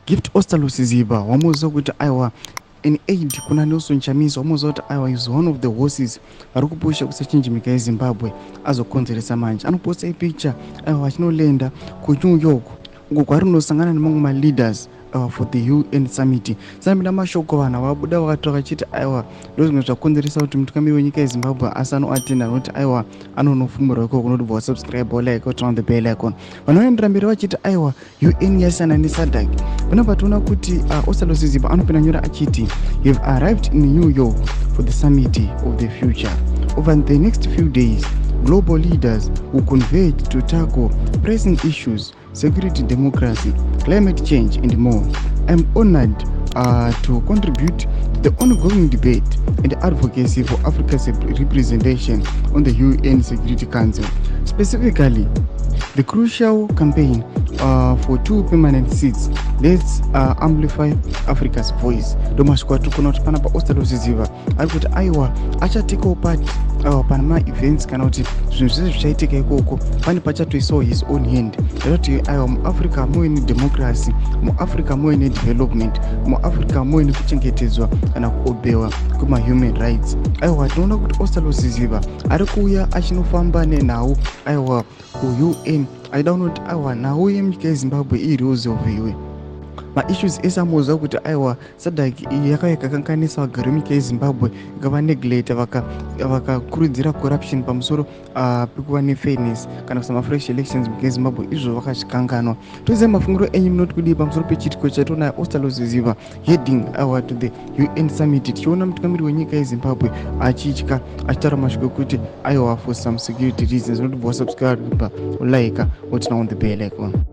Gift Ostallos Siziba wamuziva kuti aiwa an aid kuna Nelson Chamisa, wamuziva kuti aiwa is one of the horses vari kupusha kusachinji nyika yeZimbabwe, azokonzeresa manje. Anoposta ipicture aiwa achinolenda kuNew York uko kwari kunosangana nemamwe maleaders for the UN summit. Sanapinda mashoko, vanhu vabuda vakatora vachiti aiwa ndozvimwe zvakonzeresa kuti mutungamiri wenyika yeZimbabwe asanoatenda, nokuti aiwa anonofumurwa ikoko. Kunotibva wasubscribe, like, turn on the bell icon. Vanhu vanoendera mberi vachiti aiwa UN yasiyana neSADC. Panobva toona kuti Ostallos Siziba anopinda nyora achiti, "Have arrived in New York for the summit of the future. Over the next few days, global leaders will converge to tackle pressing issues: security, democracy, climate change and more. I'm honored to contribute to the ongoing debate and advocacy for Africa's representation on the UN Security Council, specifically the crucial campaign for two permanent seats. Let's amplify Africa's voice." Ndo masviko atiri kuona kuti panapa Ostallos Siziba ari kuti aiwa achatekawo part pane maevents kana kuti zvinhu zvese zvichaitika ikoko, pane pachatoisawo his own hand kuti aiwa muAfrica muve nedemocracy, muAfrica muve nedevelopment, muAfrica muve nekuchengetedzwa kana kuobewa kwemahuman rights. Aiwa tinoona kuti Ostallos Siziba ari kuuya achinofamba nenhau aiwa kuUN, achida kunoti aiwa nhau yemunyika yeZimbabwe iresolviwe, maissues ese amoziva kuti aiwa SADC iyi yakauya ikakanganisa vagari vemunyika yeZimbabwe, ikavaneglect, vakakurudzira corruption pamusoro pekuva nefairness kana kuisa mafresh elections munyika yeZimbabwe. Izvo vakazvikanganwa. Toziva mafungiro enyu, munoti kudii pamusoro pechiitiko chaitona Ostallos Siziba heading aiwa to the UN summit, tichiona mutungamiri wenyika yeZimbabwe achitya, achitaura mashoko ekuti aiwa for some security reasons? Unotibva wasubscribe, ulike, woturn on the bell icon.